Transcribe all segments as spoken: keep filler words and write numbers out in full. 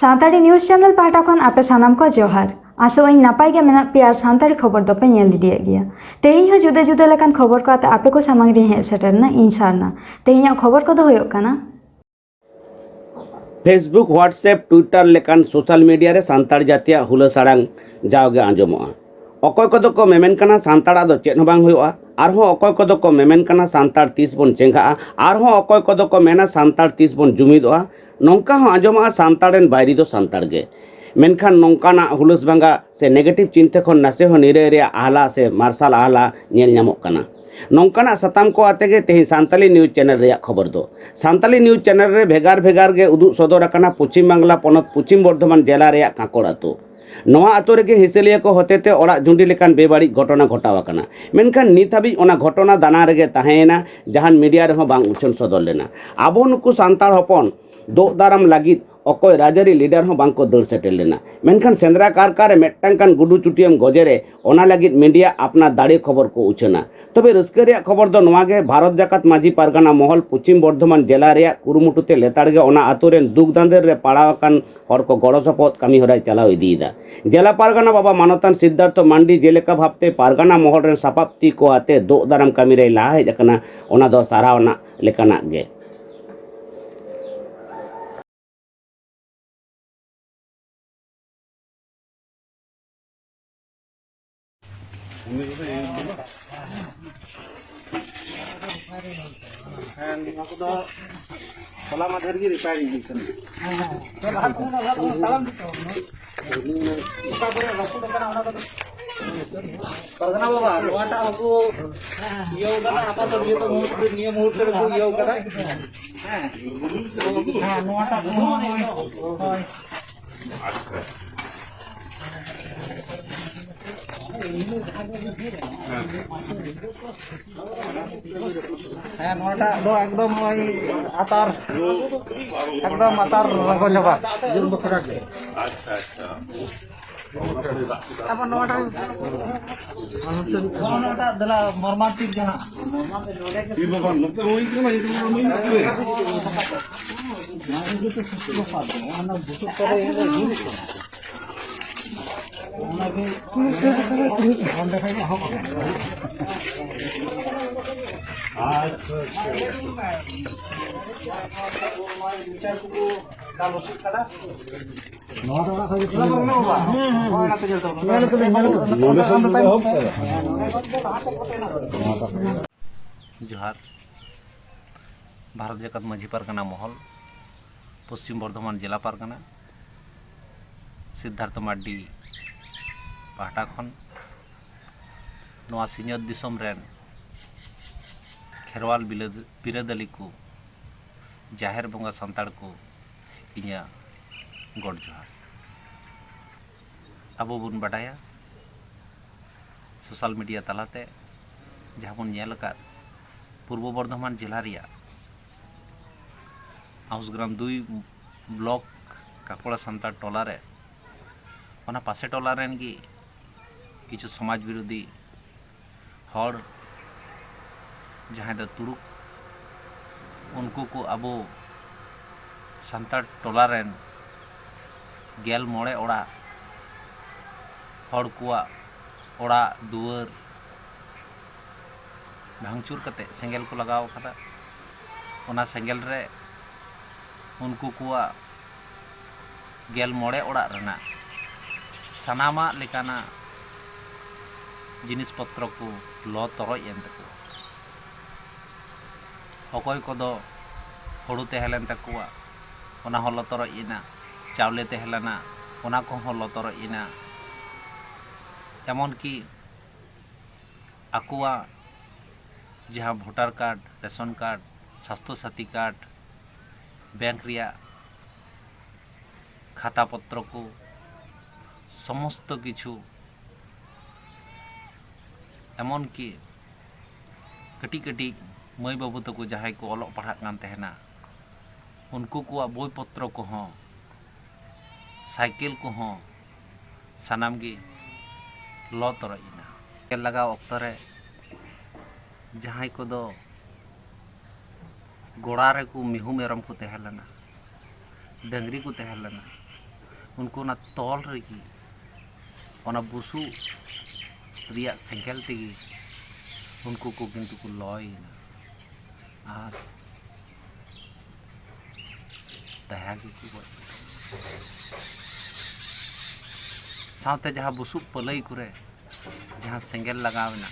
Santali news channel ᱯᱟᱦᱴᱟ ᱠᱷᱚᱱ ᱟᱯᱮ ᱥᱟᱱᱟᱢ ᱠᱚ ᱡᱚᱦᱟᱨ᱾ ᱟᱥᱚᱜ ᱟᱹᱧ ᱱᱟᱯᱟᱭ ᱜᱮ ᱢᱮᱱᱟᱜ ᱯᱮᱭᱟ ᱟᱨ ᱥᱟᱱᱛᱟᱲᱤ ᱠᱷᱚᱵᱚᱨ ᱫᱚᱯᱮ ᱧᱮᱞ ᱤᱫᱤᱭᱮᱫ ᱜᱮᱭᱟ᱾ ᱛᱮᱦᱮᱧ ᱦᱚᱸ ᱡᱩᱫᱟᱹ ᱡᱩᱫᱟᱹ ᱞᱮᱠᱟᱱ ᱠᱷᱚᱵᱚᱨ ᱠᱚ ᱟᱛᱮ ᱟᱯᱮ ᱠᱚ ᱥᱟᱢᱟᱝ ᱨᱤᱧ ᱦᱮᱡ ᱥᱮᱴᱮᱨ ᱮᱱᱟ ᱤᱧ ᱥᱟᱨᱱᱟ᱾ ᱛᱮᱦᱮᱧᱟᱜ ᱠᱷᱚᱵᱚᱨ ᱠᱚᱫᱚ ᱦᱩᱭᱩᱜ ᱠᱟᱱᱟ, Facebook, WhatsApp, Twitter ᱞᱮᱠᱟᱱ ᱥᱳᱥᱟᱞ ᱢᱤᱰᱤᱭᱟ ᱨᱮ ᱥᱟᱱᱛᱟᱲ ᱡᱟᱹᱛᱤᱭᱟᱜ ᱦᱩᱞᱟᱹᱥ ᱟᱲᱟᱝ ᱡᱟᱣᱜᱮ ᱟᱸᱡᱚᱢᱚᱜᱼᱟ᱾ ᱚᱠᱚᱭ ᱠᱚᱫᱚ ᱠᱚ ᱢᱮᱢᱮᱱ ᱠᱟᱱᱟ ᱥᱟᱱᱛᱟᱲᱟᱜ ᱫᱚ ᱪᱮᱫ ᱦᱚᱸ ᱵᱟᱝ ᱦᱩᱭᱩᱜᱼᱟ, ᱟᱨᱦᱚᱸ ᱚᱠᱚᱭ ᱠᱚᱫᱚ ᱠᱚ ᱢᱮᱢᱮᱱ ᱠᱟᱱᱟ ᱥᱟᱱᱛᱟᱲ ᱛᱤᱥ ᱵᱚᱱ ᱪᱮᱸᱜᱷᱟᱜᱼᱟ, ᱟᱨᱦᱚᱸ ᱚᱠᱚᱭ ᱠᱚᱫᱚ ᱠᱚ ᱢᱮᱱᱟ ᱥᱟᱱᱛᱟᱲ ᱛᱤᱥ ᱵᱚᱱ ᱡᱩᱢᱤᱫᱚᱜᱼᱟ᱾ ᱱᱚᱝᱠᱟ ᱦᱚᱸ ᱟᱸᱡᱚᱢᱚᱜᱼᱟ ᱥᱟᱱᱛᱟᱲ ᱨᱮᱱ ᱵᱟᱹᱭᱨᱤ ᱫᱚ ᱥᱟᱱᱛᱟᱲ ᱜᱮ᱾ ᱢᱮᱱᱠᱷᱟᱱ ᱱᱚᱝᱠᱟᱱᱟᱜ ᱦᱩᱞᱟᱹᱥ ᱵᱷᱟᱸᱜᱟ ᱥᱮ ᱱᱮᱜᱮᱴᱤᱵᱷ ᱪᱤᱱᱛᱟᱹ ᱠᱷᱚᱱ ᱱᱟᱥᱮ ᱦᱚᱸ ᱱᱤᱨᱟᱹᱭ ᱨᱮᱭᱟᱜ ᱟᱦᱞᱟ ᱥᱮ ᱢᱟᱨᱥᱟᱞ ᱟᱦᱞᱟ ᱧᱮᱞ ᱧᱟᱢᱚᱜ ᱠᱟᱱᱟ᱾ ᱱᱚᱝᱠᱟᱱᱟᱜ ᱥᱟᱛᱟᱢ ᱠᱚ ᱟᱛᱮ ᱜᱮ ᱛᱮᱦᱮᱧ ᱥᱟᱱᱛᱟᱞᱤ ᱱᱤᱭᱩᱡᱽ ᱪᱮᱱᱮᱞ ᱨᱮᱭᱟᱜ ᱠᱷᱚᱵᱚᱨ ᱫᱚ᱾ ᱥᱟᱱᱛᱟᱞᱤ ᱱᱤᱭᱩᱡᱽ ᱪᱮᱱᱮᱞ ᱨᱮ ᱵᱷᱮᱜᱟᱨ ᱵᱷᱮᱜᱟᱨ ᱜᱮ ᱩᱫᱩᱜ ᱥᱚᱫᱚᱨ ᱟᱠᱟᱱᱟ ᱯᱚᱪᱷᱤᱢ ᱵᱟᱝᱞᱟ ᱯᱚᱱᱚᱛ ᱯᱚᱪᱷᱤᱢ ᱵᱚᱨᱫᱷᱚᱢᱟᱱ ᱡᱮᱞᱟ ᱨᱮᱭᱟᱜ ᱠᱟᱸᱠᱚᱲ ᱟᱹᱛᱩ᱾ ᱱᱚᱣᱟ ᱟᱹᱛᱩ ᱨᱮᱜᱮ ᱦᱤᱥᱟᱹᱞᱤᱭᱟᱹ ᱠᱚ ᱦᱚᱛᱮᱛᱮ ᱚᱲᱟᱜ ᱡᱩᱸᱰᱤ ᱞᱮᱠᱟᱱ ᱵᱮᱵᱟᱹᱲᱤᱡ ᱜᱷᱚᱴᱚᱱᱟ ᱜᱷᱚᱴᱟᱣ ᱟᱠᱟᱱᱟ᱾ ᱢᱮᱱᱠᱷᱟᱱ ᱱᱤᱛ ᱦᱟᱹᱵᱤᱡ ᱚᱱᱟ ᱜᱷᱚᱴᱚᱱᱟ ᱫᱟᱱᱟ ᱨᱮᱜᱮ ᱛᱟᱦᱮᱸᱭᱮᱱᱟ, ᱡᱟᱦᱟᱱ ᱢᱤᱰᱤᱭᱟ ᱨᱮᱦᱚᱸ ᱵᱟᱝ ᱩᱪᱷᱟᱹᱱ ᱥᱚᱫᱚᱨ ᱞᱮᱱᱟ᱾ ᱟᱵᱚ ᱱᱩᱠᱩ ᱥᱟᱱᱛᱟᱲ ᱦᱚᱯᱚᱱ ᱫᱳᱜ ᱫᱟᱨᱟᱢ ᱞᱟᱹᱜᱤᱫ ᱚᱠᱚᱭ ᱨᱟᱡᱽᱟᱹᱨᱤ ᱞᱤᱰᱟᱨ ᱦᱚᱸ ᱵᱟᱝᱠᱚ ᱫᱟᱹᱲ ᱥᱮᱴᱮᱨ ᱞᱮᱱᱟ᱾ ᱢᱮᱱᱠᱷᱟᱱ ᱥᱮᱸᱫᱽᱨᱟ ᱠᱟᱨᱠᱟ ᱨᱮ ᱢᱤᱫᱴᱟᱝ ᱜᱟᱱ ᱜᱩᱰᱩ ᱪᱩᱴᱤᱭᱟᱹᱢ ᱜᱚᱡᱮ ᱨᱮ ᱚᱱᱟ ᱞᱟᱹᱜᱤᱫ ᱢᱤᱰᱤᱭᱟ ᱟᱯᱱᱟᱨ ᱫᱟᱲᱮ ᱠᱷᱚᱵᱚᱨ ᱠᱚ ᱩᱪᱷᱟᱹᱱᱟ᱾ ᱛᱚᱵᱮ ᱨᱟᱹᱥᱠᱟᱹ ᱨᱮᱭᱟᱜ ᱠᱷᱚᱵᱚᱨ ᱫᱚ ᱱᱚᱣᱟ ᱜᱮ, ᱵᱷᱟᱨᱚᱛ ᱡᱟᱠᱟᱛ ᱢᱟᱹᱡᱷᱤ ᱯᱟᱨᱜᱟᱱᱟ ᱢᱚᱦᱚᱞ ᱯᱚᱪᱷᱤᱢ ᱵᱚᱨᱫᱷᱚᱢᱟᱱ ᱡᱮᱞᱟ ᱨᱮᱭᱟᱜ ᱠᱩᱨᱩᱢᱩᱴᱩ ᱛᱮ ᱞᱮᱛᱟᱲ ᱜᱮ ᱚᱱᱟ ᱟᱛᱳ ᱨᱮᱱ ᱫᱩᱠ ᱫᱟᱸᱫᱮᱨ ᱨᱮ ᱯᱟᱲᱟᱣ ᱟᱠᱟᱱ ᱦᱚᱲ ᱠᱚ ᱜᱚᱲᱚ ᱥᱚᱯᱚᱦᱚᱫ ᱠᱟᱹᱢᱤ ᱦᱚᱨᱟᱭ ᱪᱟᱞᱟᱣ ᱤᱫᱤᱭᱮᱫᱟ᱾ ᱡᱮᱞᱟ ᱯᱟᱨᱜᱟᱱᱟ ᱵᱟᱵᱟ ᱢᱟᱱᱚᱛᱟᱱ ᱥᱤᱫᱽᱫᱷᱟᱨᱛᱷᱚ ᱢᱟᱱᱰᱤ ᱡᱮᱞᱮᱠᱟ ᱵᱷᱟᱵᱽᱛᱮ ᱯᱟᱨᱜᱟᱱᱟ ᱢᱚᱦᱚᱞ ᱨᱮᱱ ᱥᱟᱯᱟᱵ ᱛᱤ ᱠᱚ ᱟᱛᱮ ᱫᱳᱜ ᱫᱟᱨᱟᱢ ᱠᱟᱹᱢᱤ ᱨᱮᱭ ᱞᱟᱦᱟ ᱦᱮᱡ ᱟᱠᱟᱱᱟ, ᱚᱱᱟ ᱫᱚ ᱥᱟᱨᱦᱟᱣ ᱟᱱᱟᱜ ᱞᱮᱠᱟᱱᱟᱜ ᱜᱮ᱾ ᱦᱮᱸ, ᱱᱚᱣᱟ ᱠᱚᱫᱚ ᱦᱚᱞᱟ ᱢᱟᱫᱷᱮᱨ ᱜᱮ ᱨᱤᱯᱮᱭᱟᱨᱤᱝ ᱦᱩᱭ ᱠᱟᱱᱟ᱾ ᱚᱠᱟ ᱠᱚᱨᱮ ᱨᱟᱹᱯᱩᱫ ᱟᱠᱟᱱᱟ ᱚᱱᱟ ᱠᱚᱫᱚ ᱯᱟᱨᱜᱟᱱᱟ ᱵᱟᱵᱟ, ᱱᱚᱣᱟᱴᱟᱜ ᱦᱚᱸᱠᱚ ᱤᱭᱟᱹᱣ ᱠᱟᱫᱟ, ᱟᱯᱟᱛᱚᱛᱚ ᱱᱤᱭᱟᱹ ᱠᱚ ᱢᱩᱦᱩᱨᱛᱮ, ᱱᱤᱭᱟᱹ ᱢᱩᱦᱩᱨᱛᱮ ᱨᱮᱠᱚ ᱤᱭᱟᱹᱣ ᱠᱟᱫᱟ᱾ ᱦᱮᱸ᱾ ᱦᱮᱸ, ᱱᱚᱣᱟᱴᱟᱜ ᱠᱚᱦᱚᱸ ᱱᱚᱜᱼᱚᱭ, ᱦᱳᱭ᱾ ᱦᱮᱸ, ᱱᱚᱣᱟᱴᱟᱜ ᱫᱚ ᱮᱠᱫᱚᱢ ᱱᱚᱜᱼᱚᱭ ᱟᱛᱟᱨ, ᱮᱠᱫᱚᱢ ᱟᱛᱟᱨ ᱨᱚᱸᱜᱚ ᱪᱟᱵᱟ᱾ ᱟᱪᱪᱷᱟ, ᱟᱪᱪᱷᱟ᱾ ᱛᱟᱨᱯᱚᱨ ᱱᱚᱣᱟᱴᱟᱜ, ᱱᱚᱣᱟᱴᱟᱜ ᱫᱮᱞᱟ ᱢᱚᱨᱢᱟᱱᱛᱤᱠ ᱡᱟᱦᱟᱸ᱾ ᱮ ᱵᱟᱵᱟ, ᱱᱚᱛᱮ ᱦᱩᱭ ᱠᱟᱱᱟ, ᱤᱧ ᱫᱚ ᱵᱟᱹᱧ ᱵᱩᱡᱷᱟᱹᱣ᱾ ᱚᱱᱟ ᱜᱮ ᱛᱚ ᱥᱩᱛᱨᱚᱯᱟᱛ ᱫᱚ, ᱚᱱᱟ ᱵᱩᱥᱩᱵ ᱛᱟᱞᱟ ᱨᱮ ᱡᱩᱞᱩᱜ ᱠᱟᱱᱟ᱾ ᱚᱱᱟ ᱜᱮ ᱚᱸᱰᱮ ᱠᱷᱚᱱ ᱮᱦᱚᱵ ᱟᱠᱟᱱᱟ᱾ ᱟᱪᱪᱷᱟ, ᱟᱪᱪᱷᱟ, ᱟᱪᱪᱷᱟ᱾ ᱱᱚᱣᱟ ᱫᱚ ᱚᱲᱟᱜ ᱠᱷᱚᱱ ᱜᱮ ᱛᱩᱞᱟᱹᱣ ᱠᱟᱱᱟ᱾ ᱱᱚᱰᱮ ᱠᱷᱚᱱ ᱜᱮ ᱮᱦᱚᱵ ᱠᱟᱱᱟ᱾ ᱡᱚᱦᱟᱨ᱾ ᱵᱷᱟᱨᱚᱛ ᱡᱟᱠᱟᱛ ᱢᱟᱹᱡᱷᱤ ᱯᱟᱨᱜᱟᱱᱟ ᱢᱚᱦᱚᱞ, ᱯᱚᱥᱪᱤᱢ ᱵᱚᱨᱫᱷᱚᱢᱟᱱ ᱡᱮᱞᱟ ᱯᱟᱨᱜᱟᱱᱟ, ᱥᱤᱫᱽᱫᱷᱟᱨᱛᱷᱚ ᱢᱟᱨᱰᱤ ᱯᱟᱦᱴᱟ ᱠᱷᱚᱱ ᱱᱚᱣᱟ ᱥᱤᱧᱚᱛ ᱫᱤᱥᱚᱢ ᱨᱮᱱ ᱠᱷᱮᱨᱣᱟᱞ ᱵᱤᱞᱟᱹᱫ-, ᱵᱤᱨᱟᱹᱫᱟᱹᱞᱤ ᱠᱚ, ᱡᱟᱦᱮᱨ ᱵᱚᱸᱜᱟ ᱥᱟᱱᱛᱟᱲ ᱠᱚ, ᱤᱧᱟᱹᱜ ᱜᱚᱰ ᱡᱚᱦᱟᱨ᱾ ᱟᱵᱚ ᱵᱚᱱ ᱵᱟᱰᱟᱭᱟ, social media ᱛᱟᱞᱟᱛᱮ ᱡᱟᱦᱟᱸ ᱵᱚᱱ ᱧᱮᱞ ᱟᱠᱟᱫ, ᱯᱩᱨᱵᱚ ᱵᱚᱨᱫᱷᱚᱢᱟᱱ ᱡᱮᱞᱟ ᱨᱮᱭᱟᱜ ᱟᱣᱩᱥᱜᱨᱟᱢ ᱫᱩᱭ ᱵᱞᱚᱠ ᱠᱟᱠᱚᱲᱟ ᱥᱟᱱᱛᱟᱲ ᱴᱚᱞᱟ ᱨᱮ, ᱚᱱᱟ ᱯᱟᱥᱮ ᱴᱚᱞᱟ ᱨᱮᱱ ᱜᱮ ᱠᱤᱪᱷᱩ ᱥᱚᱢᱟᱡᱽ ᱵᱤᱨᱳᱫᱷᱤ ᱦᱚᱲ, ᱡᱟᱦᱟᱸᱭ ᱫᱚ ᱛᱩᱲᱩᱠ, ᱩᱱᱠᱩ ᱠᱚ ᱟᱵᱚ ᱥᱟᱱᱛᱟᱲ ᱴᱚᱞᱟ ᱨᱮᱱ ᱜᱮᱞ ᱢᱚᱬᱮ ᱚᱲᱟᱜ ᱦᱚᱲ ᱠᱚᱣᱟᱜ ᱚᱲᱟᱜ ᱫᱩᱣᱟᱹᱨ ᱵᱷᱟঙᱪᱩᱨ ᱠᱟᱛᱮ ᱥᱮᱸᱜᱮᱞ ᱠᱚ ᱞᱟᱜᱟᱣ ᱟᱠᱟᱫᱟ᱾ ᱚᱱᱟ ᱥᱮᱸᱜᱮᱞ ᱨᱮ ᱩᱱᱠᱩ ᱠᱚᱣᱟᱜ ᱜᱮᱞ ᱢᱚᱬᱮ ᱚᱲᱟᱜ ᱨᱮᱱᱟᱜ ᱥᱟᱱᱟᱢᱟᱜ ᱞᱮᱠᱟᱱᱟᱜ ᱡᱤᱱᱤᱥ ᱯᱚᱛᱨᱚ ᱠᱚ ᱞᱚ ᱛᱚᱨᱚᱡ ᱮᱱ ᱛᱟᱠᱚᱣᱟ᱾ ᱚᱠᱚᱭ ᱠᱚᱫᱚ ᱦᱩᱲᱩ ᱛᱟᱦᱮᱸ ᱞᱮᱱ ᱛᱟᱠᱚᱣᱟ, ᱚᱱᱟ ᱦᱚᱸ ᱞᱚ ᱛᱚᱨᱚᱡ ᱮᱱᱟ, ᱪᱟᱣᱞᱮ ᱛᱟᱦᱮᱸ ᱞᱮᱱᱟ, ᱚᱱᱟ ᱠᱚᱦᱚᱸ ᱞᱚ ᱛᱚᱨᱚᱡ ᱮᱱᱟ᱾ ᱮᱢᱚᱱ ᱠᱤ ᱟᱠᱚᱣᱟᱜ ᱡᱟᱦᱟᱸ voter card, ration card, Swasthya Sathi card, bank ᱨᱮᱭᱟᱜ ᱠᱷᱟᱛᱟ ᱯᱚᱛᱨᱚ ᱠᱚ, ᱥᱚᱢᱚᱥᱛᱚ ᱠᱤᱪᱷᱩ, ᱮᱢᱚᱱ ᱠᱤ ᱠᱟᱹᱴᱤᱡ ᱠᱟᱹᱴᱤᱡ ᱢᱟᱹᱭ ᱵᱟᱹᱵᱩ ᱛᱟᱠᱚ ᱡᱟᱦᱟᱸᱭ ᱠᱚ ᱚᱞᱚᱜ ᱯᱟᱲᱦᱟᱜ ᱠᱟᱱ ᱛᱟᱦᱮᱱᱟ, ᱩᱱᱠᱩ ᱠᱚᱣᱟᱜ ᱵᱳᱭ ᱯᱚᱛᱨᱚ ᱠᱚᱦᱚᱸ, ᱥᱟᱭᱠᱮᱞ ᱠᱚᱦᱚᱸ ᱥᱟᱱᱟᱢ ᱜᱮ ᱞᱚ ᱛᱚᱨᱚᱡ ᱮᱱᱟ᱾ ᱥᱮᱸᱜᱮᱞ ᱞᱟᱜᱟᱣ ᱚᱠᱛᱚ ᱨᱮ ᱡᱟᱦᱟᱸᱭ ᱠᱚᱫᱚ ᱜᱚᱲᱟ ᱨᱮᱠᱚ ᱢᱤᱦᱩ ᱢᱮᱨᱚᱢ ᱠᱚ ᱛᱟᱦᱮᱸ ᱞᱮᱱᱟ, ᱰᱟᱹᱝᱨᱤ ᱠᱚ ᱛᱟᱦᱮᱸ ᱞᱮᱱᱟ, ᱩᱱᱠᱩ ᱚᱱᱟ ᱛᱚᱞ ᱨᱮᱜᱮ, ᱚᱱᱟ ᱵᱩᱥᱩᱵ ᱨᱮᱭᱟᱜ ᱥᱮᱸᱜᱮᱞ ᱛᱮᱜᱮ ᱩᱱᱠᱩ ᱠᱚ ᱠᱤᱱᱛᱩ ᱠᱚ ᱞᱚᱭᱮᱱᱟ᱾ ᱟᱨ ᱫᱟᱭᱟ ᱜᱮᱠᱚ ᱜᱚᱡ ᱠᱮᱫᱟ᱾ ᱥᱟᱶᱛᱮ ᱡᱟᱦᱟᱸ ᱵᱩᱥᱩᱵ ᱯᱟᱹᱞᱟᱹᱭ ᱠᱚᱨᱮ ᱡᱟᱦᱟᱸ ᱥᱮᱸᱜᱮᱞ ᱞᱟᱜᱟᱣ ᱮᱱᱟ,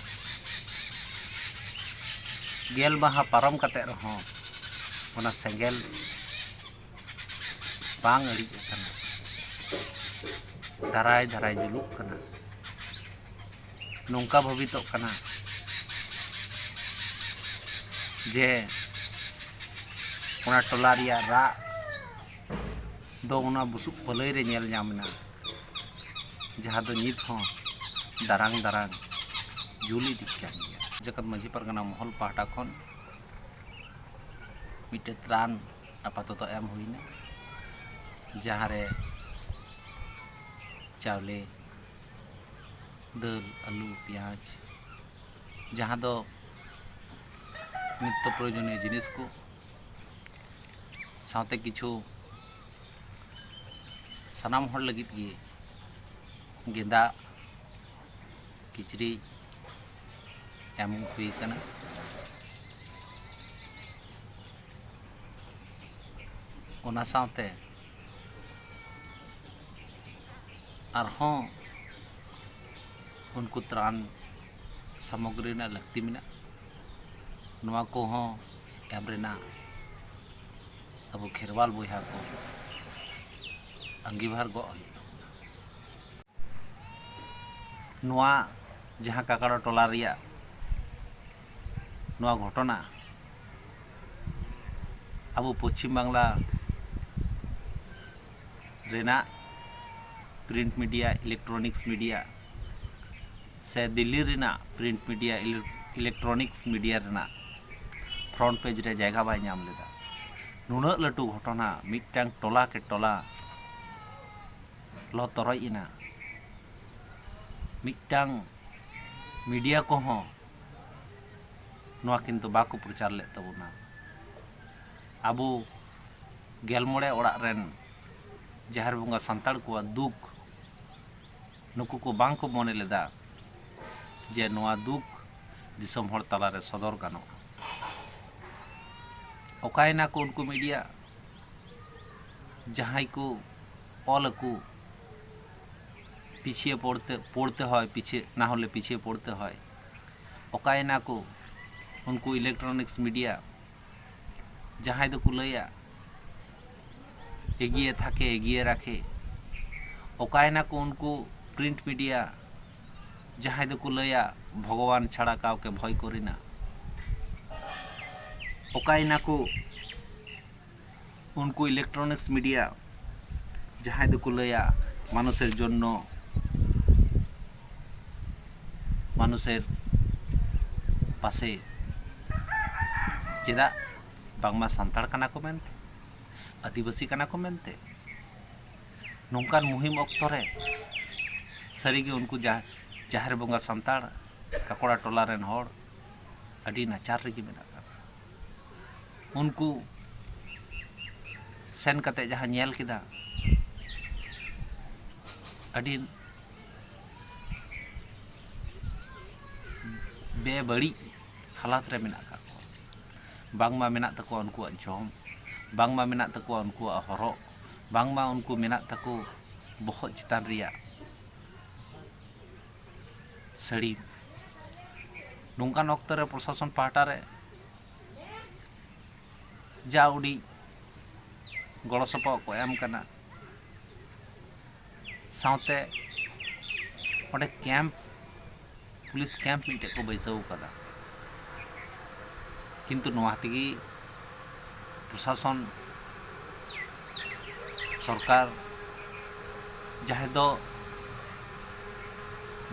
ᱜᱮᱞ ᱢᱟᱦᱟ ᱯᱟᱨᱚᱢ ᱠᱟᱛᱮ ᱨᱮᱦᱚᱸ ᱚᱱᱟ ᱥᱮᱸᱜᱮᱞ ᱵᱟᱝ ᱟᱹᱲᱤᱡ ᱟᱠᱟᱱᱟ, ᱫᱷᱟᱨᱟᱭ ᱫᱷᱟᱨᱟᱭ ᱡᱩᱞᱩᱜ ᱠᱟᱱᱟ᱾ ᱱᱚᱝᱠᱟ ᱵᱷᱟᱹᱵᱤᱛᱚᱜ ᱠᱟᱱᱟ ᱡᱮ ᱚᱱᱟ ᱴᱚᱞᱟ ᱨᱮᱭᱟᱜ ᱨᱟᱜ ᱫᱚ ᱚᱱᱟ ᱵᱩᱥᱩᱵ ᱯᱟᱹᱞᱟᱹᱭ ᱨᱮ ᱧᱮᱞ ᱧᱟᱢ ᱮᱱᱟ, ᱡᱟᱦᱟᱸ ᱫᱚ ᱱᱤᱛ ᱦᱚᱸ ᱫᱟᱨᱟᱝ ᱫᱟᱨᱟᱝ ᱡᱩᱞ ᱤᱫᱤᱜ ᱠᱟᱱ ᱜᱮᱭᱟ᱾ ᱡᱟᱠᱟᱛ ᱢᱟᱹᱡᱷᱤ ᱯᱟᱨᱜᱟᱱᱟ ᱢᱚᱦᱚᱞ ᱯᱟᱦᱴᱟ ᱠᱷᱚᱱ ᱢᱤᱫᱴᱮᱱ ᱛᱨᱟᱱ ᱟᱯᱟᱛᱚᱛᱚ ᱮᱢ ᱦᱩᱭᱱᱟ, ᱡᱟᱦᱟᱸ ᱨᱮ ᱪᱟᱣᱞᱮ, ᱫᱟᱹᱞ, ᱟᱹᱞᱩ, ᱯᱮᱸᱭᱟᱡᱽ, ᱡᱟᱦᱟᱸ ᱫᱚ ᱱᱤᱛᱛᱚ ᱯᱨᱚᱭᱳᱡᱚᱱᱤᱭᱚ ᱡᱤᱱᱤᱥ ᱠᱚ, ᱥᱟᱶᱛᱮ ᱠᱤᱪᱷᱩ ᱥᱟᱱᱟᱢ ᱦᱚᱲ ᱞᱟᱹᱜᱤᱫ ᱜᱮ ᱜᱮᱸᱫᱟᱜ, ᱠᱤᱪᱨᱤᱡ ᱮᱢ ᱦᱩᱭ ᱟᱠᱟᱱᱟ᱾ ᱚᱱᱟ ᱥᱟᱶᱛᱮ ᱟᱨᱦᱚᱸ ᱩᱱᱠᱩ ᱛᱨᱟᱱ ᱥᱟᱢᱚᱜᱨᱤ ᱨᱮᱱᱟᱜ ᱞᱟᱹᱠᱛᱤ ᱢᱮᱱᱟᱜᱼᱟ, ᱱᱚᱣᱟ ᱠᱚᱦᱚᱸ ᱮᱢ ᱨᱮᱱᱟᱜ ᱟᱵᱚ ᱠᱷᱮᱨᱣᱟᱞ ᱵᱚᱭᱦᱟ ᱠᱚ ᱟᱺᱜᱤᱵᱷᱟᱨ ᱜᱚᱜ ᱦᱩᱭᱩᱜ ᱛᱟᱵᱚᱱᱟ᱾ ᱱᱚᱣᱟ ᱡᱟᱦᱟᱸ ᱠᱟᱠᱲᱟ ᱴᱚᱞᱟ ᱨᱮᱭᱟᱜ ᱱᱚᱣᱟ ᱜᱷᱚᱴᱚᱱᱟ ᱟᱵᱚ ᱯᱚᱪᱷᱤᱢ ᱵᱟᱝᱞᱟ ᱨᱮᱱᱟᱜ ᱯᱨᱤᱱᱴ ᱢᱤᱰᱤᱭᱟ, ᱤᱞᱮᱠᱴᱨᱚᱱᱤᱠᱥ ᱢᱤᱰᱤᱭᱟ ᱥᱮ ᱫᱤᱞᱞᱤ ᱨᱮᱱᱟᱜ ᱯᱨᱤᱱᱴ ᱢᱤᱰᱤᱭᱟ, ᱤᱞᱮᱠᱴᱨᱚᱱᱤᱠᱥ ᱢᱤᱰᱤᱭᱟ ᱨᱮᱱᱟᱜ ᱯᱷᱨᱚᱱᱴ ᱯᱮᱡᱽ ᱨᱮ ᱡᱟᱭᱜᱟ ᱵᱟᱭ ᱧᱟᱢ ᱞᱮᱫᱟ᱾ ᱱᱩᱱᱟᱹᱜ ᱞᱟᱹᱴᱩ ᱜᱷᱚᱴᱚᱱᱟ ᱢᱤᱫᱴᱟᱝ ᱴᱚᱞᱟ ᱠᱮ ᱴᱚᱞᱟ ᱞᱚ ᱛᱚᱨᱚᱡ ᱮᱱᱟ᱾ ᱢᱤᱫᱴᱟᱝ ᱢᱤᱰᱤᱭᱟ ᱠᱚᱦᱚᱸ ᱱᱚᱣᱟ ᱠᱤᱱᱛᱩ ᱵᱟᱠᱚ ᱯᱨᱚᱪᱟᱨ ᱞᱮᱫ ᱛᱟᱵᱚᱱᱟ᱾ ᱟᱵᱚ ᱜᱮᱞ ᱢᱚᱬᱮ ᱚᱲᱟᱜ ᱨᱮᱱ ᱡᱟᱦᱮᱨ ᱵᱚᱸᱜᱟ ᱥᱟᱱᱛᱟᱲ ᱠᱚᱣᱟᱜ ᱫᱩᱠ ᱱᱩᱠᱩ ᱠᱚ ᱵᱟᱝ ᱠᱚ ᱢᱚᱱᱮ ᱞᱮᱫᱟ ᱡᱮ ᱱᱚᱣᱟ ᱫᱩᱠ ᱫᱤᱥᱚᱢ ᱦᱚᱲ ᱛᱟᱞᱟᱨᱮ ᱥᱚᱫᱚᱨ ᱜᱟᱱᱚᱜᱼᱟ᱾ ᱚᱠᱟᱭᱮᱱᱟ ᱠᱚ ᱩᱱᱠᱩ ᱢᱤᱰᱤᱭᱟ ᱡᱟᱦᱟᱸᱭ ᱠᱚ ᱚᱞ ᱟᱠᱚ ᱯᱤᱪᱷᱤᱭᱮ ᱯᱚᱲᱛᱮ ᱯᱚᱲᱛᱮ ᱦᱚᱭ ᱯᱤᱪᱷᱤᱭᱮ ᱱᱟ ᱦᱚᱞᱮ ᱯᱤᱪᱷᱤᱭᱮ ᱯᱚᱲᱛᱮ ᱦᱚᱭ? ᱚᱠᱟᱭᱮᱱᱟ ᱠᱚ ᱩᱱᱠᱩ ᱤᱞᱮᱠᱴᱨᱚᱱᱤᱠᱥ ᱢᱤᱰᱤᱭᱟ ᱡᱟᱦᱟᱸᱭ ᱫᱚᱠᱚ ᱞᱟᱹᱭᱟ ᱮᱜᱤᱭᱮ ᱛᱷᱟᱠᱮ ᱮᱜᱤᱭᱮ ᱨᱟᱠᱷᱮ? ᱚᱠᱟᱭᱮᱱᱟ ᱠᱚ ᱩᱱᱠᱩ ᱯᱨᱤᱱᱴ ᱢᱤᱰᱤᱭᱟ ᱡᱟᱦᱟᱸᱭ ᱫᱚᱠᱚ ᱞᱟᱹᱭᱟ ᱵᱷᱚᱜᱚᱵᱟᱱ ᱪᱷᱟᱲᱟ ᱠᱟᱣᱠᱮ ᱵᱷᱚᱭ ᱠᱚᱨᱤᱱᱟ? ᱚᱠᱟᱭᱮᱱᱟ ᱠᱚ ᱩᱱᱠᱩ ᱤᱞᱮᱠᱴᱨᱚᱱᱤᱠᱥ ᱢᱤᱰᱤᱭᱟ ᱡᱟᱦᱟᱸᱭ ᱫᱚᱠᱚ ᱞᱟᱹᱭᱟ ᱢᱟᱱᱩᱥᱮᱨ ᱡᱚᱱᱱᱚ ᱢᱟᱱᱩᱥᱮᱨ ᱯᱟᱥᱮ? ᱪᱮᱫᱟᱜ? ᱵᱟᱝᱢᱟ ᱥᱟᱱᱛᱟᱲ ᱠᱟᱱᱟ ᱠᱚ ᱢᱮᱱᱛᱮ, ᱟᱹᱫᱤᱵᱟᱹᱥᱤ ᱠᱟᱱᱟ ᱠᱚ ᱢᱮᱱᱛᱮ᱾ ᱱᱚᱝᱠᱟᱱ ᱢᱩᱦᱤᱢ ᱚᱠᱛᱚ ᱨᱮ ᱥᱟᱹᱨᱤᱜᱮ ᱩᱱᱠᱩ ᱡᱟ- ᱡᱟᱦᱮᱨ ᱵᱚᱸᱜᱟ ᱥᱟᱱᱛᱟᱲ ᱠᱟᱠᱚᱲᱟ ᱴᱚᱞᱟ ᱨᱮᱱ ᱦᱚᱲ ᱟᱹᱰᱤ ᱱᱟᱪᱟᱨ ᱨᱮᱜᱮ ᱢᱮᱱᱟᱜ ᱠᱟᱜ ᱠᱚᱣᱟ᱾ ᱩᱱᱠᱩ ᱥᱮᱱ ᱠᱟᱛᱮ ᱡᱟᱦᱟᱸ ᱧᱮᱞ ᱠᱮᱫᱟ, ᱟᱹᱰᱤ ᱵᱮᱵᱟᱹᱲᱤᱡ ᱦᱟᱞᱟᱛ ᱨᱮ ᱢᱮᱱᱟᱜ ᱟᱠᱟᱫ ᱠᱚᱣᱟ᱾ ᱵᱟᱝᱢᱟ ᱢᱮᱱᱟᱜ ᱛᱟᱠᱚᱣᱟ ᱩᱱᱠᱩᱣᱟᱜ ᱡᱚᱢ, ᱵᱟᱝᱢᱟ ᱢᱮᱱᱟᱜ ᱛᱟᱠᱚᱣᱟ ᱩᱱᱠᱩᱣᱟᱜ ᱦᱚᱨᱚᱜ, ᱵᱟᱝᱢᱟ ᱩᱱᱠᱩ ᱢᱮᱱᱟᱜ ᱛᱟᱠᱚ ᱵᱚᱦᱚᱜ ᱪᱮᱛᱟᱱ ᱨᱮᱭᱟᱜ ᱥᱟᱹᱲᱤ᱾ ᱱᱚᱝᱠᱟᱱ ᱚᱠᱛᱚ ᱨᱮ ᱯᱨᱚᱥᱟᱥᱚᱱ ᱯᱟᱦᱴᱟ ᱨᱮ ᱡᱟ ᱩᱰᱤᱡ ᱜᱚᱲᱚ ᱥᱚᱯᱚᱦᱚᱫ ᱠᱚ ᱮᱢ ᱠᱟᱱᱟ, ᱥᱟᱶᱛᱮ ᱚᱸᱰᱮ ᱠᱮᱢᱯ, ᱯᱩᱞᱤᱥ ᱠᱮᱢᱯ ᱢᱤᱫᱴᱮᱡ ᱠᱚ ᱵᱟᱹᱭᱥᱟᱹᱣ ᱠᱟᱫᱟ᱾ ᱠᱤᱱᱛᱩ ᱱᱚᱣᱟ ᱛᱮᱜᱮ ᱯᱨᱚᱥᱟᱥᱚᱱ, ᱥᱚᱨᱠᱟᱨ, ᱡᱟᱦᱟᱸᱭ ᱫᱚ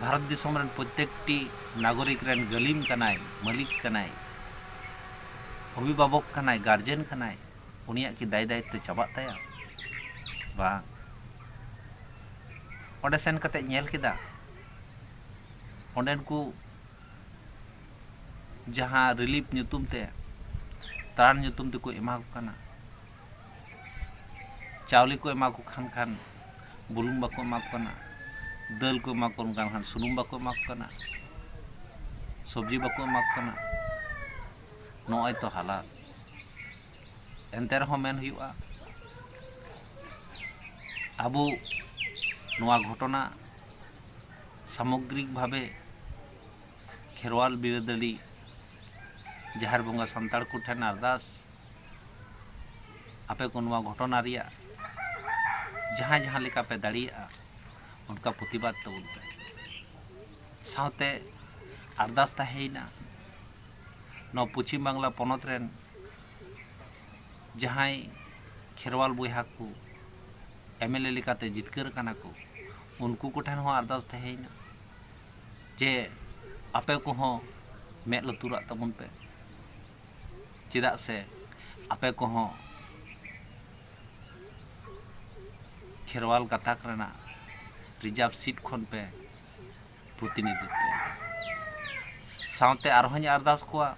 ᱵᱷᱟᱨᱚᱛ ᱫᱤᱥᱚᱢ ᱨᱮᱱ ᱯᱨᱚᱛᱛᱮᱠᱴᱤ ᱱᱟᱜᱚᱨᱤᱠ ᱨᱮᱱ ᱜᱟᱹᱞᱤᱢ ᱠᱟᱱᱟᱭ, ᱢᱟᱹᱞᱤᱠ ᱠᱟᱱᱟᱭ, ᱚᱵᱷᱤᱵᱷᱟᱵᱚᱠ ᱠᱟᱱᱟᱭ, ᱜᱟᱨᱡᱮᱱ ᱠᱟᱱᱟᱭ, ᱩᱱᱤᱭᱟᱜ ᱠᱤ ᱫᱟᱭ ᱫᱟᱭᱤᱛᱛᱚ ᱪᱟᱵᱟᱜ ᱛᱟᱭᱟ? ᱵᱟᱝ᱾ ᱚᱸᱰᱮ ᱥᱮᱱ ᱠᱟᱛᱮ ᱧᱮᱞ ᱠᱮᱫᱟ, ᱚᱸᱰᱮᱱ ᱠᱚ ᱡᱟᱦᱟᱸ ᱨᱤᱞᱤᱯ ᱧᱩᱛᱩᱢ ᱛᱮ, ᱛᱨᱟᱱ ᱧᱩᱛᱩᱢ ᱛᱮᱠᱚ ᱮᱢᱟ ᱠᱚ ᱠᱟᱱᱟ, ᱪᱟᱣᱞᱮ ᱠᱚ ᱮᱢᱟ ᱠᱚ ᱠᱷᱟᱱ ᱠᱷᱟᱱ ᱵᱩᱞᱩᱝ ᱵᱟᱠᱚ ᱮᱢᱟ ᱠᱚ ᱠᱟᱱᱟ, ᱫᱟᱹᱞ ᱠᱚ ᱮᱢᱟ ᱠᱚ ᱠᱟᱱ ᱠᱷᱟᱱ ᱥᱩᱱᱩᱢ ᱵᱟᱠᱚ ᱮᱢᱟ ᱠᱚ ᱠᱟᱱᱟ, ᱥᱚᱵᱽᱡᱤ ᱵᱟᱠᱚ ᱮᱢᱟ ᱠᱚ ᱠᱟᱱᱟ᱾ ᱱᱚᱜᱼᱚᱭ ᱛᱚ ᱦᱟᱞᱟᱛ᱾ ᱮᱱᱛᱮ ᱨᱮᱦᱚᱸ ᱢᱮᱱ ᱦᱩᱭᱩᱜᱼᱟ, ᱟᱵᱚ ᱱᱚᱣᱟ ᱜᱷᱚᱴᱚᱱᱟ ᱥᱟᱢᱚᱜᱽᱨᱤᱠ ᱵᱷᱟᱵᱮ ᱠᱷᱮᱨᱣᱟᱞ ᱵᱤᱨᱟᱹᱫᱟᱹᱞᱤ ᱡᱟᱦᱮᱨ ᱵᱚᱸᱜᱟ ᱥᱟᱱᱛᱟᱲ ᱠᱚᱴᱷᱮᱱ ᱟᱨᱫᱟᱥ, ᱟᱯᱮ ᱠᱚ ᱱᱚᱣᱟ ᱜᱷᱚᱴᱚᱱᱟ ᱨᱮᱭᱟᱜ ᱡᱟᱦᱟᱸ ᱡᱟᱦᱟᱸ ᱞᱮᱠᱟ ᱯᱮ ᱫᱟᱲᱮᱭᱟᱜᱼᱟ, ᱚᱱᱠᱟ ᱯᱨᱚᱛᱤᱵᱟᱫ ᱛᱟᱵᱚᱱ ᱯᱮ᱾ ᱥᱟᱶᱛᱮ ᱟᱨᱫᱟᱥ ᱛᱟᱦᱮᱸᱭᱮᱱᱟ, ᱱᱚᱣᱟ ᱯᱚᱪᱷᱤᱢ ᱵᱟᱝᱞᱟ ᱯᱚᱱᱚᱛ ᱨᱮᱱ ᱡᱟᱦᱟᱸᱭ ᱠᱷᱮᱨᱣᱟᱞ ᱵᱚᱭᱦᱟ ᱠᱚ ᱮᱢ ᱮᱞ ᱮ ᱞᱮᱠᱟᱛᱮ ᱡᱤᱛᱠᱟᱹᱨ ᱟᱠᱟᱱᱟ ᱠᱚ, ᱩᱱᱠᱩ ᱠᱚᱴᱷᱮᱱ ᱦᱚᱸ ᱟᱨᱫᱟᱥ ᱛᱟᱦᱮᱸᱭᱮᱱᱟ ᱡᱮ ᱟᱯᱮ ᱠᱚᱦᱚᱸ ᱢᱮᱫ ᱞᱩᱛᱩᱨᱟᱜ ᱛᱟᱵᱚᱱ ᱯᱮ, ᱪᱮᱫᱟᱜ ᱥᱮ ᱟᱯᱮ ᱠᱚᱦᱚᱸ ᱠᱷᱮᱨᱣᱟᱞ ᱜᱟᱛᱟᱠ ᱨᱮᱱᱟᱜ ᱨᱤᱡᱟᱨᱵᱷ ᱥᱤᱴ ᱠᱷᱚᱱ ᱯᱮ ᱯᱨᱚᱛᱤᱱᱤᱫᱷᱤᱛᱛᱚᱭᱟ᱾ ᱥᱟᱶᱛᱮ ᱟᱨᱦᱚᱸᱧ ᱟᱨᱫᱟᱥ ᱠᱚᱣᱟ,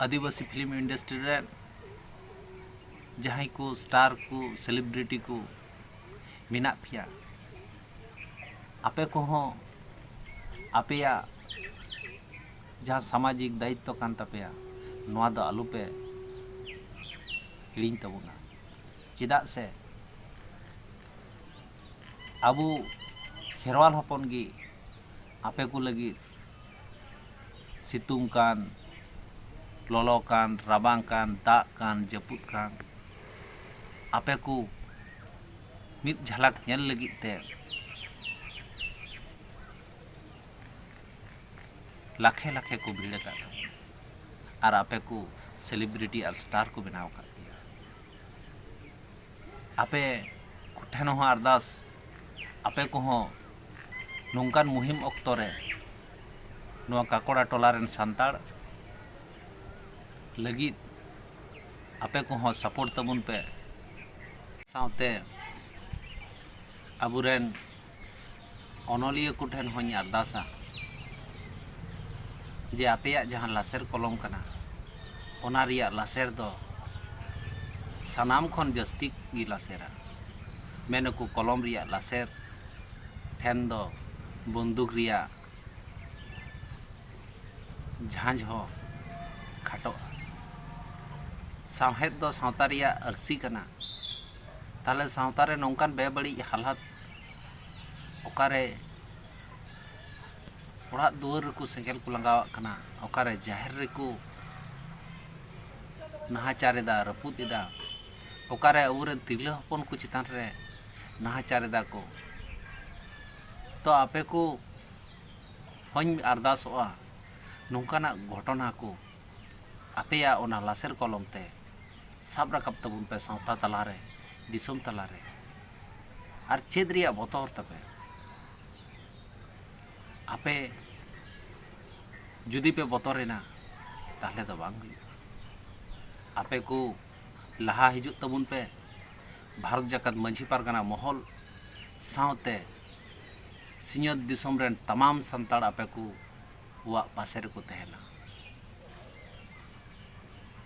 ᱟᱹᱫᱤᱵᱟᱹᱥᱤ ᱯᱷᱤᱞᱢ ᱤᱱᱰᱟᱥᱴᱨᱤ ᱨᱮᱱ ᱡᱟᱦᱟᱸᱭ ᱠᱚ ᱥᱴᱟᱨ ᱠᱚ, ᱥᱮᱞᱤᱵᱨᱤᱴᱤ ᱠᱚ ᱢᱮᱱᱟᱜ ᱯᱮᱭᱟ, ᱟᱯᱮ ᱠᱚᱦᱚᱸ ᱟᱯᱮᱭᱟᱜ ᱡᱟᱦᱟᱸ ᱥᱟᱢᱟᱡᱤᱠ ᱫᱟᱭᱤᱛᱛᱚ ᱠᱟᱱ ᱛᱟᱯᱮᱭᱟ, ᱱᱚᱣᱟ ᱫᱚ ᱟᱞᱚᱯᱮ ᱦᱤᱲᱤᱧ ᱛᱟᱵᱚᱱᱟ᱾ ᱪᱮᱫᱟᱜ ᱥᱮ ᱟᱵᱚ ᱠᱷᱮᱨᱣᱟᱞ ᱦᱚᱯᱚᱱ ᱜᱮ ᱟᱯᱮ ᱠᱚ ᱞᱟᱹᱜᱤᱫ ᱥᱤᱛᱩᱝ ᱠᱟᱱ, ᱞᱚᱞᱚ ᱠᱟᱱ, ᱨᱟᱵᱟᱝ ᱠᱟᱱ, ᱫᱟᱜ ᱠᱟᱱ, ᱡᱟᱹᱯᱩᱫ ᱠᱟᱱ, ᱟᱯᱮ ᱠᱚ ᱢᱤᱫ ᱡᱷᱟᱞᱟᱠ ᱧᱮᱞ ᱞᱟᱹᱜᱤᱫ ᱛᱮ ᱞᱟᱠᱷᱮ ᱞᱟᱠᱷᱮ ᱠᱚ ᱵᱷᱤᱲ ᱟᱠᱟᱫ ᱛᱟᱵᱚᱱᱟ᱾ ᱟᱨ ᱟᱯᱮ ᱠᱚ ᱥᱮᱞᱤᱵᱨᱤᱴᱤ ᱟᱨ ᱥᱴᱟᱨ ᱠᱚ ᱵᱮᱱᱟᱣ ᱟᱠᱟᱫ ᱯᱮᱭᱟ᱾ ᱟᱯᱮ ᱠᱚᱴᱷᱮᱱ ᱦᱚᱸ ᱟᱨᱫᱟᱥ, ᱟᱯᱮ ᱠᱚᱦᱚᱸ ᱱᱚᱝᱠᱟᱱ ᱢᱩᱦᱤᱢ ᱚᱠᱛᱚ ᱨᱮ ᱱᱚᱣᱟ ᱠᱟᱠᱚᱲᱟ ᱴᱚᱞᱟ ᱨᱮᱱ ᱥᱟᱱᱛᱟᱲ ᱞᱟᱹᱜᱤᱫ ᱟᱯᱮ ᱠᱚᱦᱚᱸ ᱥᱟᱯᱳᱨᱴ ᱛᱟᱵᱚᱱ ᱯᱮ᱾ ᱥᱟᱶᱛᱮ ᱟᱵᱚᱨᱮᱱ ᱚᱱᱚᱞᱤᱭᱟᱹ ᱠᱚᱴᱷᱮᱱ ᱦᱚᱧ ᱟᱨᱫᱟᱥᱟ ᱡᱮ ᱟᱯᱮᱭᱟᱜ ᱡᱟᱦᱟᱸ ᱞᱟᱥᱮᱨ ᱠᱚᱞᱚᱢ ᱠᱟᱱᱟ, ᱚᱱᱟ ᱨᱮᱭᱟᱜ ᱞᱟᱥᱮᱨ ᱫᱚ ᱥᱟᱱᱟᱢ ᱠᱷᱚᱱ ᱡᱟᱹᱥᱛᱤ ᱜᱮ ᱞᱟᱥᱮᱨᱟ᱾ ᱢᱮᱱᱟᱠᱚ ᱠᱚᱞᱚᱢ ᱨᱮᱭᱟᱜ ᱞᱟᱥᱮᱨ ᱴᱷᱮᱱ ᱫᱚ ᱵᱚᱱᱫᱩᱠ ᱨᱮᱭᱟᱜ ᱡᱷᱟᱸᱡᱽ ᱦᱚᱸ ᱠᱷᱟᱴᱚᱜᱼᱟ᱾ ᱥᱟᱶᱦᱮᱫ ᱫᱚ ᱥᱟᱶᱛᱟ ᱨᱮᱭᱟᱜ ᱟᱹᱨᱥᱤ ᱠᱟᱱᱟ᱾ ᱛᱟᱦᱞᱮ ᱥᱟᱶᱛᱟ ᱨᱮ ᱱᱚᱝᱠᱟᱱ ᱵᱮᱵᱟᱹᱲᱤᱡ ᱦᱟᱞᱚᱛ ᱚᱠᱟᱨᱮ ᱚᱲᱟᱜ ᱫᱩᱣᱟᱹᱨ ᱨᱮᱠᱚ ᱥᱮᱸᱜᱮᱞ ᱠᱚ ᱞᱟᱜᱟᱣᱟᱜ ᱠᱟᱱᱟ, ᱚᱠᱟᱨᱮ ᱡᱟᱦᱮᱨ ᱨᱮᱠᱚ ᱱᱟᱦᱟᱪᱟᱨ ᱮᱫᱟ, ᱨᱟᱹᱯᱩᱫ ᱮᱫᱟ, ᱚᱠᱟᱨᱮ ᱟᱵᱚᱨᱮᱱ ᱛᱤᱨᱞᱟᱹ ᱦᱚᱯᱚᱱ ᱠᱚ ᱪᱮᱛᱟᱱ ᱨᱮ ᱱᱟᱦᱟᱪᱟᱨ ᱮᱫᱟ ᱠᱚ᱾ ᱛᱚ ᱟᱯᱮ ᱠᱚ ᱦᱚᱧ ᱟᱨᱫᱟᱥᱚᱜᱼᱟ, ᱱᱚᱝᱠᱟᱱᱟᱜ ᱜᱷᱚᱴᱚᱱᱟ ᱠᱚ ᱟᱯᱮᱭᱟᱜ ᱚᱱᱟ ᱞᱟᱥᱮᱨ ᱠᱚᱞᱚᱢ ᱛᱮ ᱥᱟᱵ ᱨᱟᱠᱟᱵ ᱛᱟᱵᱚᱱ ᱯᱮ ᱥᱟᱶᱛᱟ ᱛᱟᱞᱟᱨᱮ, ᱫᱤᱥᱚᱢ ᱛᱟᱞᱟᱨᱮ᱾ ᱟᱨ ᱪᱮᱫ ᱨᱮᱭᱟᱜ ᱵᱚᱛᱚᱨ ᱛᱟᱯᱮ? ᱟᱯᱮ ᱡᱩᱫᱤ ᱯᱮ ᱵᱚᱛᱚᱨᱮᱱᱟ, ᱛᱟᱦᱞᱮ ᱫᱚ ᱵᱟᱝ ᱦᱩᱭᱩᱜᱼᱟ᱾ ᱟᱯᱮ ᱠᱚ ᱞᱟᱦᱟ ᱦᱤᱡᱩᱜ ᱛᱟᱵᱚᱱ ᱯᱮ᱾ ᱵᱷᱟᱨᱚᱛ ᱡᱟᱠᱟᱛ ᱢᱟᱹᱡᱷᱤ ᱯᱟᱨᱜᱟᱱᱟ ᱢᱚᱦᱚᱞ ᱥᱟᱶᱛᱮ ᱥᱤᱧᱚᱛ ᱫᱤᱥᱚᱢ ᱨᱮᱱ ᱛᱟᱢᱟᱢ ᱥᱟᱱᱛᱟᱲ ᱟᱯᱮ ᱠᱚᱣᱟᱜ ᱯᱟᱥᱮ ᱨᱮᱠᱚ ᱛᱟᱦᱮᱱᱟ᱾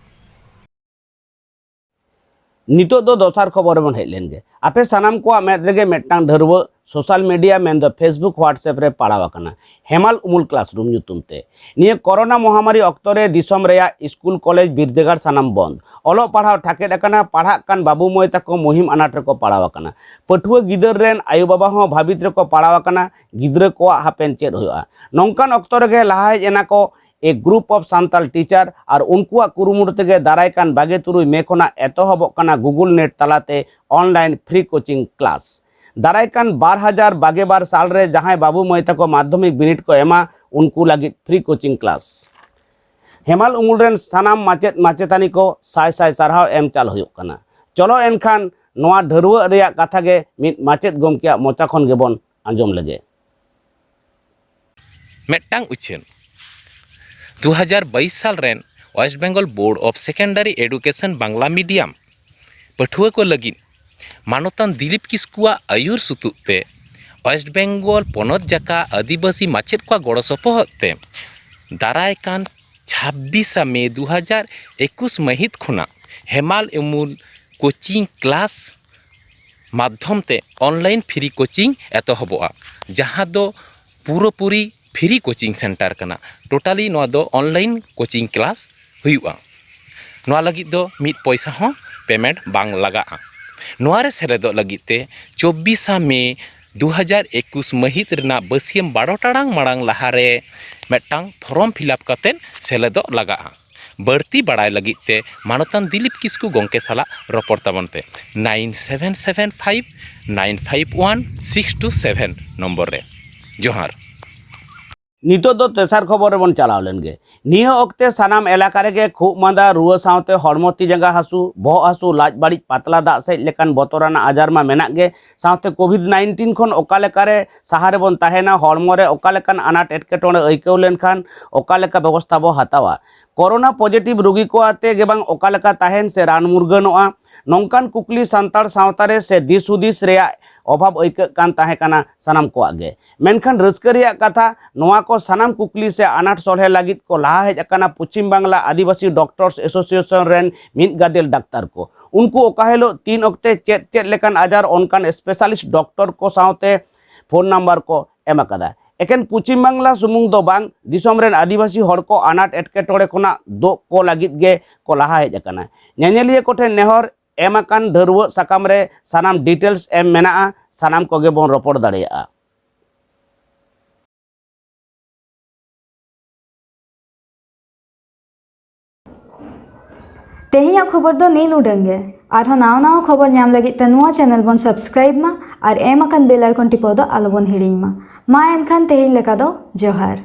ᱱᱤᱛᱚᱜ ᱫᱚ ᱫᱚᱥᱟᱨ ᱠᱷᱚᱵᱚᱨ ᱨᱮᱵᱚᱱ ᱦᱮᱡ ᱞᱮᱱ ᱜᱮ᱾ ᱟᱯᱮ ᱥᱟᱱᱟᱢ ᱠᱚᱣᱟᱜ ᱢᱮᱫ ᱨᱮᱜᱮ ᱢᱤᱫᱴᱟᱝ ᱰᱷᱟᱹᱨᱣᱟᱹᱜ social media ᱢᱮᱱᱫᱚ Facebook, WhatsApp ᱨᱮ ᱯᱟᱲᱟᱣ ᱟᱠᱟᱱᱟ, ᱦᱮᱢᱟᱞ ᱩᱢᱩᱞ classroom ᱧᱩᱛᱩᱢ ᱛᱮ᱾ ᱱᱤᱭᱟᱹ ᱠᱳᱨᱳᱱᱟ ᱢᱚᱦᱟᱢᱟᱨᱤ ᱚᱠᱛᱚ ᱨᱮ ᱫᱤᱥᱚᱢ ᱨᱮᱭᱟᱜ ᱥᱠᱩᱞ, ᱠᱚᱞᱮᱡᱽ, ᱵᱤᱨᱫᱟᱹᱜᱟᱲ ᱥᱟᱱᱟᱢ ᱵᱚᱱᱫ᱾ ᱚᱞᱚᱜ ᱯᱟᱲᱦᱟᱣ ᱴᱷᱟᱠᱮᱫ ᱟᱠᱟᱱᱟ, ᱯᱟᱲᱦᱟᱜ ᱠᱟᱱ ᱵᱟᱹᱵᱩ ᱢᱟᱹᱭ ᱛᱟᱠᱚ ᱢᱩᱦᱤᱢ ᱟᱱᱟᱴ ᱨᱮᱠᱚ ᱯᱟᱲᱟᱣ ᱟᱠᱟᱱᱟ᱾ ᱯᱟᱹᱴᱷᱩᱣᱟᱹ ᱜᱤᱫᱟᱹᱨ ᱨᱮᱱ ᱟᱭᱳᱼᱵᱟᱵᱟ ᱦᱚᱸ ᱵᱷᱟᱹᱵᱤᱛ ᱨᱮᱠᱚ ᱯᱟᱲᱟᱣ ᱟᱠᱟᱱᱟ, ᱜᱤᱫᱽᱨᱟᱹ ᱠᱚᱣᱟᱜ ᱦᱟᱯᱮᱱ ᱪᱮᱫ ᱦᱩᱭᱩᱜᱼᱟ᱾ ᱱᱚᱝᱠᱟᱱ ᱚᱠᱛᱚ ᱨᱮᱜᱮ ᱞᱟᱦᱟ ᱦᱮᱡ ᱮᱱᱟ ᱠᱚ A group of Santal teacher ᱟᱨ ᱩᱱᱠᱩᱣᱟᱜ ᱠᱩᱨᱩᱢᱩᱴᱩ ᱛᱮᱜᱮ ᱫᱟᱨᱟᱭ ᱠᱟᱱ ᱵᱟᱜᱮ ᱛᱩᱨᱩᱭ ᱢᱮ ᱠᱷᱚᱱᱟᱜ ᱮᱛᱚᱦᱚᱵᱚᱜ ᱠᱟᱱᱟ Google Net ᱛᱟᱞᱟᱛᱮ online free coaching class᱾ ᱫᱟᱨᱟᱭ ᱠᱟᱱ ᱵᱟᱨ ᱦᱟᱡᱟᱨ ᱵᱟᱜᱮ ᱵᱟᱨ ᱥᱟᱞ ᱨᱮ ᱡᱟᱦᱟᱸᱭ ᱵᱟᱹᱵᱩ ᱢᱟᱹᱭ ᱛᱟᱠᱚ ᱢᱟᱫᱽᱫᱷᱚᱢᱤᱠ ᱵᱤᱱᱤᱰ ᱠᱚ ᱮᱢᱟ, ᱩᱱᱠᱩ ᱞᱟᱹᱜᱤᱫ free coaching class᱾ ᱦᱮᱢᱟᱞ ᱩᱢᱩᱞ ᱨᱮᱱ ᱥᱟᱱᱟᱢ ᱢᱟᱪᱮᱫ ᱢᱟᱪᱮᱛᱟᱹᱱᱤ ᱠᱚ ᱥᱟᱭ ᱥᱟᱭ ᱥᱟᱨᱦᱟᱣ ᱮᱢ ᱪᱟᱞ ᱦᱩᱭᱩᱜ ᱠᱟᱱᱟ᱾ ᱪᱚᱞᱚ ᱮᱱᱠᱷᱟᱱ ᱱᱚᱣᱟ ᱰᱷᱟᱹᱨᱣᱟᱹᱜ ᱨᱮᱭᱟᱜ ᱠᱟᱛᱷᱟ ᱜᱮ ᱢᱤᱫ ᱢᱟᱪᱮᱫ ᱜᱚᱢᱠᱮᱭᱟᱜ ᱢᱚᱪᱟ ᱠᱷᱚᱱ ᱜᱮᱵᱚᱱ ᱟᱸᱡᱚᱢ ᱞᱮᱜᱮ᱾ ᱢᱤᱫᱴᱟᱝ ᱩᱪᱷᱟᱹᱱ᱾ ᱫᱩ ᱦᱟᱡᱟᱨ ᱵᱟᱭᱤᱥ ᱥᱟᱞ ᱨᱮᱱ West Bengal Board of Secondary Education Bangla medium ᱯᱟᱹᱴᱷᱩᱣᱟᱹ ᱠᱚ ᱞᱟᱹᱜᱤᱫ ᱢᱟᱱᱚᱛᱟᱱ ᱫᱤᱞᱤᱯ ᱠᱤᱥᱠᱩᱣᱟᱜ ᱟᱹᱭᱩᱨ ᱥᱩᱛᱩᱜ ᱛᱮ West Bengal ᱯᱚᱱᱚᱛ ᱡᱟᱠᱟ ᱟᱹᱫᱤᱵᱟᱹᱥᱤ ᱢᱟᱪᱮᱫ ᱠᱚᱣᱟᱜ ᱜᱚᱲᱚ ᱥᱚᱯᱚᱦᱚᱫ ᱛᱮ ᱫᱟᱨᱟᱭ ᱠᱟᱱ ᱪᱷᱟᱵᱵᱤᱥᱟ ᱢᱮ ᱫᱩ ᱦᱟᱡᱟᱨ ᱮᱠᱩᱥ ᱢᱟᱹᱦᱤᱛ ᱠᱷᱚᱱᱟᱜ ᱦᱮᱢᱟᱞ ᱩᱢᱩᱞ ᱠᱳᱪᱤᱝ ᱠᱞᱟᱥ ᱢᱟᱫᱽᱫᱷᱚᱢ ᱛᱮ ᱚᱱᱞᱟᱭᱤᱱ ᱯᱷᱨᱤ ᱠᱳᱪᱤᱝ ᱮᱛᱚᱦᱚᱵᱚᱜᱼᱟ, ᱡᱟᱦᱟᱸ ᱫᱚ ᱯᱩᱨᱟᱹᱯᱩᱨᱤ ᱯᱷᱨᱤ ᱠᱳᱪᱤᱝ ᱥᱮᱱᱴᱟᱨ ᱠᱟᱱᱟ᱾ ᱴᱳᱴᱟᱞᱤ ᱱᱚᱣᱟ ᱫᱚ ᱚᱱᱞᱟᱭᱤᱱ ᱠᱳᱪᱤᱝ ᱠᱞᱟᱥ ᱦᱩᱭᱩᱜᱼᱟ᱾ ᱱᱚᱣᱟ ᱞᱟᱹᱜᱤᱫ ᱫᱚ ᱢᱤᱫ ᱯᱚᱭᱥᱟ ᱦᱚᱸ ᱯᱮᱢᱮᱱᱴ ᱵᱟᱝ ᱞᱟᱜᱟᱜᱼᱟ᱾ ᱱᱚᱣᱟ ᱨᱮ ᱥᱮᱞᱮᱫᱚᱜ ᱞᱟᱹᱜᱤᱫ ᱛᱮ ᱪᱚᱵᱵᱤᱥᱟ ᱢᱮ ᱫᱩ ᱦᱟᱡᱟᱨ ᱮᱠᱩᱥ ᱢᱟᱹᱦᱤᱛ ᱨᱮᱱᱟᱜ ᱵᱟᱹᱥᱭᱟᱹᱢ ᱵᱟᱨᱚ ᱴᱟᱲᱟᱝ ᱢᱟᱲᱟᱝ ᱞᱟᱦᱟᱨᱮ ᱢᱤᱫᱴᱟᱝ ᱯᱷᱚᱨᱚᱢ ᱯᱷᱤᱞᱟᱯ ᱠᱟᱛᱮᱫ ᱥᱮᱞᱮᱫᱚᱜ ᱞᱟᱜᱟᱜᱼᱟ᱾ ᱵᱟᱹᱲᱛᱤ ᱵᱟᱲᱟᱭ ᱞᱟᱹᱜᱤᱫ ᱛᱮ ᱢᱟᱱᱚᱛᱟᱱ ᱫᱤᱞᱤᱯ ᱠᱤᱥᱠᱩ ᱜᱚᱢᱠᱮ ᱥᱟᱞᱟᱜ ᱨᱚᱯᱚᱲ ᱛᱟᱵᱚᱱ ᱯᱮ nine seven seven five nine five one six two seven number ᱨᱮ᱾ ᱡᱚᱦᱟᱨ᱾ ᱱᱤᱛᱚᱜ ᱫᱚ ᱛᱮᱥᱟᱨ ᱠᱷᱚᱵᱚᱨ ᱨᱮᱵᱚᱱ ᱪᱟᱞᱟᱣ ᱞᱮᱱ ᱜᱮ᱾ ᱱᱤᱭᱟᱹ ᱚᱠᱛᱮ ᱥᱟᱱᱟᱢ ᱮᱞᱟᱠᱟ ᱨᱮᱜᱮ ᱠᱷᱩᱜ ᱢᱟᱸᱫᱟ, ᱨᱩᱣᱟᱹ ᱥᱟᱶᱛᱮ ᱦᱚᱲᱢᱚ ᱛᱤ ᱡᱟᱸᱜᱟ ᱦᱟᱹᱥᱩ, ᱵᱚᱦᱚᱜ ᱦᱟᱹᱥᱩ, ᱞᱟᱡ ᱵᱟᱹᱲᱤᱡ, ᱯᱟᱛᱞᱟ ᱫᱟᱜ ᱥᱮᱡ ᱞᱮᱠᱟᱱ ᱵᱚᱛᱚᱨᱟᱱᱟᱜ ᱟᱡᱟᱨ ᱢᱟ ᱢᱮᱱᱟᱜ ᱜᱮ, ᱥᱟᱶᱛᱮ ᱠᱳᱵᱷᱤᱰ ᱱᱟᱭᱤᱱᱴᱤᱱ ᱠᱷᱚᱱ ᱚᱠᱟ ᱞᱮᱠᱟᱨᱮ ᱥᱟᱦᱟ ᱨᱮᱵᱚᱱ ᱛᱟᱦᱮᱱᱟ, ᱦᱚᱲᱢᱚ ᱨᱮ ᱚᱠᱟ ᱞᱮᱠᱟᱱ ᱟᱱᱟᱴ ᱮᱴᱠᱮᱴᱚᱬᱮ ᱟᱹᱭᱠᱟᱹᱣ ᱞᱮᱱᱠᱷᱟᱱ ᱚᱠᱟ ᱞᱮᱠᱟ ᱵᱮᱵᱚᱥᱛᱷᱟ ᱵᱚ ᱦᱟᱛᱟᱣᱟ, ᱠᱳᱨᱳᱱᱟ ᱯᱚᱡᱤᱴᱤᱵᱷ ᱨᱩᱜᱤ ᱠᱚ ᱟᱛᱮ ᱜᱮ ᱵᱟᱝ ᱚᱠᱟ ᱞᱮᱠᱟ ᱛᱟᱦᱮᱱ ᱥᱮ ᱨᱟᱱ ᱢᱩᱨᱜᱟᱹᱱᱚᱜᱼᱟ, ᱱᱚᱝᱠᱟᱱ ᱠᱩᱠᱞᱤ ᱥᱟᱱᱛᱟᱲ ᱥᱟᱶᱛᱟ ᱨᱮ ᱥᱮ ᱫᱤᱥ ᱦᱩᱫᱤᱥ ᱨᱮᱭᱟᱜ ᱚᱵᱷᱟᱵᱽ ᱟᱹᱭᱠᱟᱹᱜ ᱠᱟᱱ ᱛᱟᱦᱮᱸ ᱠᱟᱱᱟ ᱥᱟᱱᱟᱢ ᱠᱚᱣᱟᱜ ᱜᱮ᱾ ᱢᱮᱱᱠᱷᱟᱱ ᱨᱟᱹᱥᱠᱟᱹ ᱨᱮᱭᱟᱜ ᱠᱟᱛᱷᱟ, ᱱᱚᱣᱟ ᱠᱚ ᱥᱟᱱᱟᱢ ᱠᱩᱠᱞᱤ ᱥᱮ ᱟᱱᱟᱴ ᱥᱚᱞᱦᱮ ᱞᱟᱹᱜᱤᱫ ᱠᱚ ᱞᱟᱦᱟ ᱦᱮᱡ ᱟᱠᱟᱱᱟ ᱯᱚᱪᱷᱤᱢ ᱵᱟᱝᱞᱟ ᱟᱹᱫᱤᱵᱟᱹᱥᱤ ᱰᱚᱠᱴᱚᱨᱥ ᱮᱥᱳᱥᱤᱭᱮᱥᱚᱱ ᱨᱮᱱ ᱢᱤᱫ ᱜᱟᱫᱮᱞ ᱰᱟᱠᱛᱟᱨ ᱠᱚ᱾ ᱩᱱᱠᱩ ᱚᱠᱟ ᱦᱤᱞᱳᱜ ᱛᱤᱱ ᱚᱠᱛᱮ ᱪᱮᱫ ᱪᱮᱫ ᱞᱮᱠᱟᱱ ᱟᱡᱟᱨ, ᱚᱱᱠᱟᱱ ᱥᱯᱮᱥᱟᱞᱤᱥᱴ ᱰᱚᱠᱴᱚᱨ ᱠᱚ ᱥᱟᱶᱛᱮ ᱯᱷᱳᱱ ᱱᱟᱢᱵᱟᱨ ᱠᱚ ᱮᱢ ᱟᱠᱟᱫᱟ᱾ ᱮᱠᱮᱱ ᱯᱚᱪᱷᱤᱢ ᱵᱟᱝᱞᱟ ᱥᱩᱢᱩᱝ ᱫᱚ ᱵᱟᱝ, ᱫᱤᱥᱚᱢ ᱨᱮᱱ ᱟᱹᱫᱤᱵᱟᱹᱥᱤ ᱦᱚᱲ ᱠᱚ ᱟᱱᱟᱴ ᱮᱴᱠᱮᱴᱚᱬᱮ ᱠᱷᱚᱱᱟᱜ ᱫᱳᱜ ᱠᱚ ᱞᱟᱹᱜᱤᱫ ᱜᱮ ᱠᱚ ᱞᱟᱦᱟ ᱦᱮᱡ ᱟᱠᱟᱱᱟ᱾ ᱧᱮᱧᱮᱞᱤᱭᱟᱹ ᱠᱚᱴᱷᱮᱱ ᱱᱮᱦᱚᱨ, ᱮᱢ ᱟᱠᱟᱱ ᱰᱷᱟᱹᱨᱣᱟᱹᱜ ᱥᱟᱠᱟᱢ ᱨᱮ ᱥᱟᱱᱟᱢ ᱰᱤᱴᱮᱞᱥ ᱮᱢ ᱢᱮᱱᱟᱜᱼᱟ, ᱥᱟᱱᱟᱢ ᱠᱚᱜᱮ ᱵᱚᱱ ᱨᱚᱯᱚᱲ ᱫᱟᱲᱮᱭᱟᱜᱼᱟ᱾ ᱛᱮᱦᱮᱧᱟᱜ ᱠᱷᱚᱵᱚᱨ ᱫᱚ ᱱᱤᱱ ᱩᱰᱟᱹᱝ ᱜᱮ᱾ ᱟᱨᱦᱚᱸ ᱱᱟᱣᱟ ᱱᱟᱣᱟ ᱠᱷᱚᱵᱚᱨ ᱧᱟᱢ ᱞᱟᱹᱜᱤᱫ ᱛᱮ ᱱᱚᱣᱟ ᱪᱮᱱᱮᱞ ᱵᱚᱱ ᱥᱟᱵᱥᱠᱨᱟᱭᱤᱵ ᱢᱟ ᱟᱨ ᱮᱢ ᱟᱠᱟᱱ ᱵᱮᱞ ᱟᱭᱠᱚᱱ ᱴᱤᱯᱟᱹᱣ ᱫᱚ ᱟᱞᱚ ᱵᱚᱱ ᱦᱤᱲᱤᱧ ᱢᱟ᱾ ᱢᱟ ᱮᱱᱠᱷᱟᱱ ᱛᱮᱦᱮᱧ ᱞᱮᱠᱟ ᱫᱚ ᱡᱚᱦᱟᱨ᱾